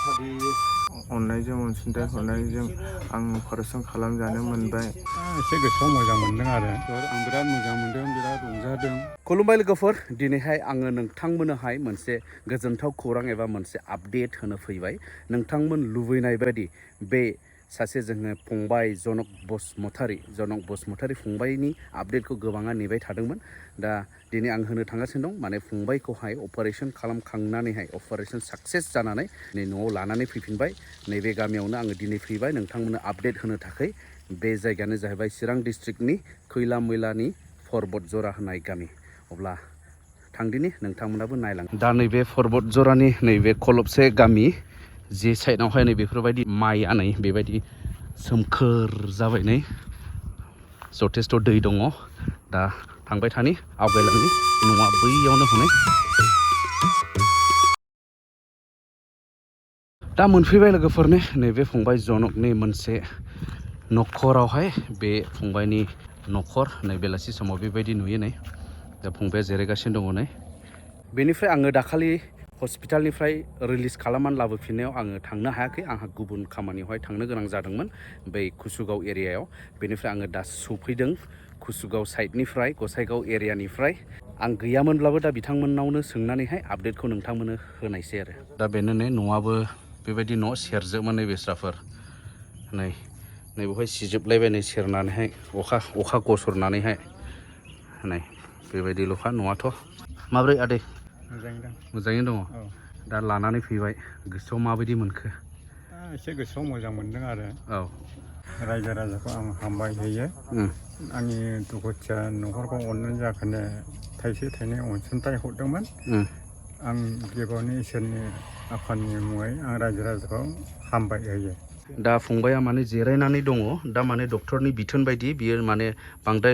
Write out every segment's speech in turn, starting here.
अननायजों अनसुंथाइ हरनायजों आं अपारेसन खालामजानो मोनबाय। एसे गोसोआव मोजां मोनदों आरो आं बिराद मोजां मोनदों, बिराद रंजादों। खुलुमबाय लोगोफोर, दिनैहाय आङो नोंथांमोननोहाय मोनसे गोजोनथाव खौरां एबा मोनसे आपडेट होनो फैबाय। नोंथांमोन लुबैनाय बायदि बे सासे जोङो फंबाय जनक बसुमतारी फंबायनि आपडेटखौ गोबाङा नेबाय थादोंमोन। दा दिनै आं होनो थांगासिनो दं, माने फंबायखौहाय अपारेसन खालामखांनानैहाय अपारेसन साक्सेस जानानै नै न'आव लानानै फैफिनबाय। नैबे गामियावनो आङो दिनै फैबाय नोंथांमोननो आपडेट होनो थाखाय। बे जायगायानो जाहैबाय चिरां डिस्ट्रिक्टनि खैला मैलानि पर्बत जरा होननाय गामि। अब्ला थांदिनि नोंथांमोनाबो नायलां। दा नैबे पर्बत जरानि नैबे खलबसे गामि, जे साइडआवहाय नै बेफोरबायदि माइआ नै बेबायदि सोमखोर जाबाय, नै जथेस्थ' दै दङ। दा थांबाय थानि, आवगायलांनि, न'आ बैयावनो हनै। दा मोनफैबाय लोगोफोरनि नैबे फंबाय जनकनि मोनसे न'खरावहाय। बे फंबायनि न'खर नै बेलासि समाव बेबायदि नुयो। नै दा फंबाया जिरायगासिनो दङ। नै बेनिफ्राय आङो दाखालि हस्पिटालनिफ्राय रिलिज खालामनानै लाबोफिननायाव आङो थांनो हायाखै। आंहा गुबुन खामानियावहाय थांनो गोनां जादोंमोन बै कुसुगाव एरियायाव। बेनिफ्राय आङो दा सफैदों कुसुगाव साइडनिफ्राय, गसाइगाव एरियानिफ्राय। आं गैयामोनब्लाबो दा बिथांमोननावनो सोंनानैहाय आपडेटखौ नोंथांमोननो होनायसै आरो। दा बेनो नै न'आबो बेबायदि न' सेरजोबमोन नै बेस्राफोर। नै बेवहाय सिजोबलायबाय, नै सेरनानैहाय अखा गसरनानैहाय। नै बेबायदिल'खा न'आथ'। माब्रै आदै? मोजाङैनो दङ। दा लानानै फैबाय, गोसोआव माबायदि मोनखो? एसे गोसोआव मोजां मोनदों आरो। औ, रायजो राजाखौ आं हामबाय होयो। आंनि दुखुथिया न'खरखौ अननायनि जाहोनो थाइसे थाइनै अनसुंथाइ हरदोंमोन। आं गिबियावनो इसोरनि आफानि मुङै आं रायजो राजाखौ हामबाय होयो। दा फंबाया माने जिरायनानै दङ। दा माने डक्टरनि बिथोन बायदि बियो माने बांद्राय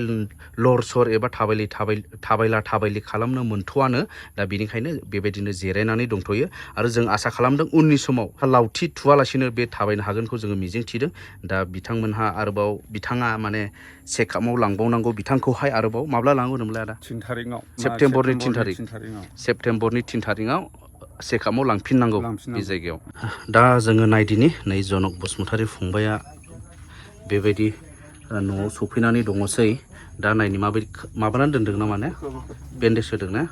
लर सर एबा थाबायला थाबायलि खालामनो मोनथ'आनो। दा बेनिखायनो बेबायदिनो जिरायनानै दंथ'यो। आरो जों आसा खालामदों उननि समाव लावथि थुवालासिनो बे थाबायनो हागोनखौ जोङो मिजिं थिदों। दा बिथांमोनहा आरोबाव बिथाङा माने चेकआपआव लांबावनांगौ बिथांखौहाय। आरोबाव माब्ला लांगौ होनोमोनलाय आदा? 3 तारिखआव, सेप्तेम्बरनि 3 तारिख। 3 तारिखआव। सेप्तेम्बरनि 3 तारिखआव चेकआपआव लांफिननांगौ बे जायगायाव। दा जोङो नायदिनि नै जनक बसुमतारी फंबाया बेबायदि न'आव सफैनानै दङसै। दा नायनि माबायदि माबानानै दोनदों ना, माने बेन्डेज होदों ना?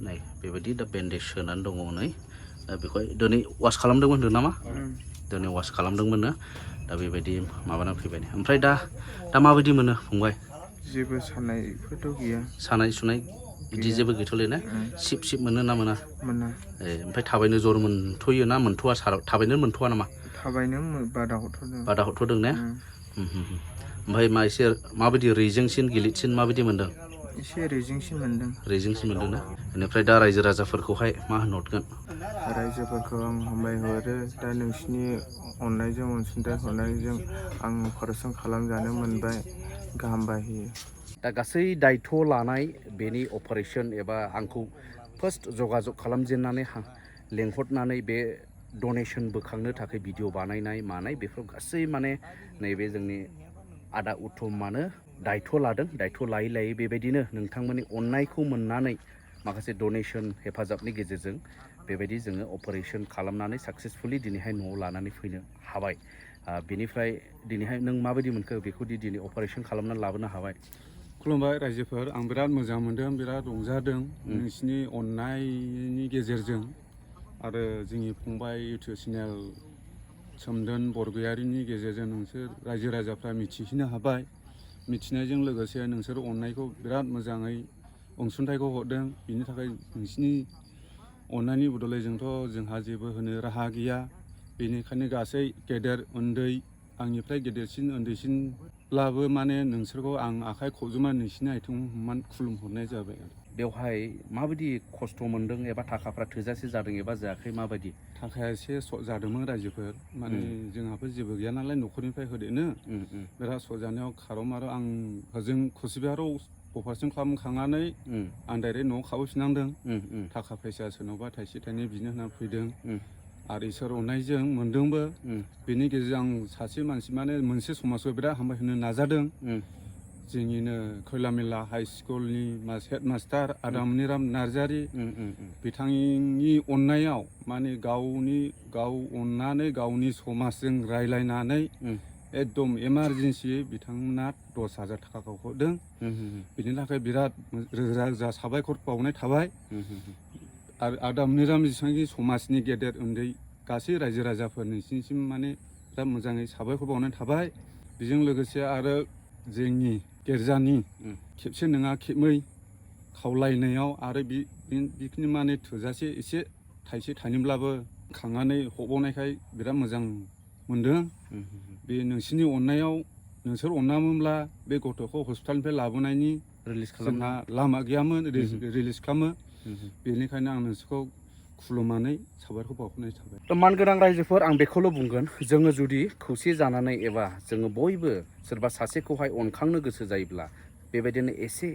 नै बेबायदि दा बेन्डेज होनानै दङ। नै दा बेखौहाय दिनै वास खालामदोंमोन होनदों नामा? दिनै वास खालामदोंमोननो। दा बेबायदि माबानानै फैबाय। ओमफ्राय दा माबायदि मोनो फंबाय? जेबो सानायफोरथ' गैया। सानाय सुनाय बिदि जेबो गैथ'लै ना? सिब मोनो ना मोना? मोना। ओमफ्राय थाबायनो जर मोनथ'यो ना मोनथ'वा? थाबायनो मोनथ'वा नामा? थाबायनो बादा हरथ'दों। बादा हरथ'दों ने? ओमफ्राय एसे माबायदि रेजेंसिन गिलिरसिन माबायदि मोनदों? एसे रेजेंसिन मोनदों। रेजेंसिन मोनदों ना? बेनिफ्राय दा रायजो राजाफोरखौहाय मा होनहरगोन? रायजोफोरखौ आं हामबाय हरो। दा नोंसिनि अननायजों अनसुंथाइ हरनायजों आं अपारेसन खालामजानो मोनबाय। गाहाम बायहोयो। दा गासै दायथ' लानाय बेनि अपारेसन एबा आंखौ फार्स्ट जगाजग खालामजेननानै लेंहरनानै बे डनेसन बोखांनो थाखाय भिडिअ बानायनाय मानाय बेफोर गासै माने नैबे जोंनि आदा उत्तमानो दायथ' लादों। दायथ' लायै लायै बेबायदिनो नोंथांमोननि अननायखौ मोननानै माखासे डनेसन हेफाजाबनि गेजेरजों बेबायदि जोङो अपारेसन खालामनानै साक्सेसफुलि दिनैहाय न'आव लानानै फैनो हाबाय। बेनिफ्राय दिनैहाय नों माबायदि मोनखो बेखौदि दिनै अपारेसन खालामनानै लाबोनो हाबाय? खुलुमबाय रायजोफोर, आं बिराद मोजां मोनदों, बिराद रंजादों नोंसिनि अननायनि गेजेरजों। आरो जोंनि फंबाय इउटुब चेनेल सोमदोन बरगयारिनि गेजेरजों नोंसोर रायजो राजाफ्रा मिथिहोनो हाबाय। मिथिनायजों लोगोसे नोंसोर अननायखौ बिराद मोजाङै अनसुंथाइखौ हरदों। बिनि थाखाय नोंसिनि अननायनि बदलै जोंहा जेबो होनो राहा गैया। बेनिखायनो गासै गेदेर उन्दै, आंनिफ्राय गेदेरसिन उन्दैसिनब्लाबो माने नोंसोरखौ आं आखाइ खबजोबनानै नोंसिनि आथिङाव हमनानै खुलुमहरनाय जाबाय आरो। बेवहाय माबायदि खस्थ' मोनदों एबा थाखाफ्रा थोजासे जादों एबा जायाखै? माबायदि थाखाया एसे सर्ट जादोंमोन रायजोफोर। माने जोंहाबो जेबो गैया नालाय न'खरनिफ्राय होदेरनो। बिराद सर्ट जानायाव खार'मारो आं हजों कुचबिहाराव अपारेसन खालामखांनानै आं डाइरेक्ट न'आव खाबोफिननांदों। थाखा फैसा सोरनावबा थाइसे थाइनै बिनो होना फैदों। आरो इसोर अननायजों मोनदोंबो। बेनि गेजेरजों आं सासे मानसि माने मोनसे समाजखौ बिराद हामबाय होनो नाजादों। जोंनिनो खैलामेला हाइ स्कुलनि हेडमास्टार आदामनिराम नार्जारि बिथांनि अननायाव माने गाव अननानै गावनि समाजजों रायलायनानै एकदम इमारजेन्सियै बिथांमोना 10,000 थाखाखौ हरदों। बिनि थाखाय बिराद रोजा रोजा साबायखर बावनाय थाबाय। आरो आदामनिराम जेसेबांखि समाजनि गेदेर उन्दै गासै रायजो राजाफोर नोंसिनिसिम माने बिराद मोजाङै साबायखर बावनाय थाबाय। बेजों लोगोसे आरो जोंनि गिर्जानि खेबसे नङा खेबनै खावलायनायाव आरो बिखिनि माने थोजासे एसे थाइसे थाइनैब्लाबो खांनानै हरबावनायखाय बिराद मोजां मोनदों। बे नोंसिनि अननायाव नोंसोर अनामोनब्ला बे गथ'खौ हस्पिटालनिफ्राय लाबोनायनि जोंहा लामा गैयामोन, रिलिज खालामो। बेनिखायनो आं नोंसोरखौ खुलुमनानै साबायखर बावहरनाय थाबाय। मानगोनां रायजोफोर, आं बेखौल' बुंगोन, जोङो जुदि खौसे जानानै एबा जोङो बयबो सोरबा सासेखौहाय अनखांनो गोसो जायोब्ला बेबायदिनो एसे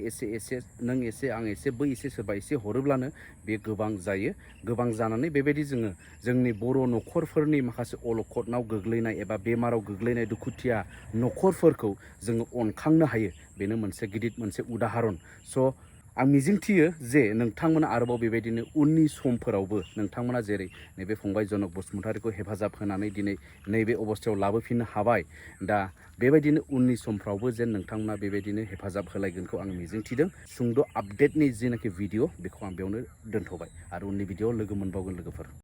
नों एसे आं एसे बै एसे सोरबा एसे हरोब्लानो बे गोबां जायो। गोबां जानानै बेबायदि जोङो जोंनि बर' न'खरफोरनि माखासे अलखदनाव गोग्लैनाय एबा बेमाराव गोग्लैनाय दुखुथिया न'खरफोरखौ जोङो अनखांनो हायो। बेनो मोनसे गिदिर मोनसे उदाहरन। स' आं मिजिंथियो जे नोंथांमोना आरोबाव बेबायदिनो उननि समफोरावबो नोंथांमोना जेरै नैबे फंबाय जनक बसुमतारीखौ हेफाजाब होनानै दिनै नैबे अबस्थायाव लाबोफिननो हाबाय, दा बेबायदिनो उननि समफ्रावबो जेन नोंथांमोना बेबायदिनो हेफाजाब होलायगोनखौ आं मिजिंथिदों। सुंद' आपडेटनि जिनाखि भिडिअ' बेखौ आं बेयावनो दोनथ'बाय आरो उननि भिडिअ'आव लोगो मोनबावगोन लोगोफोर।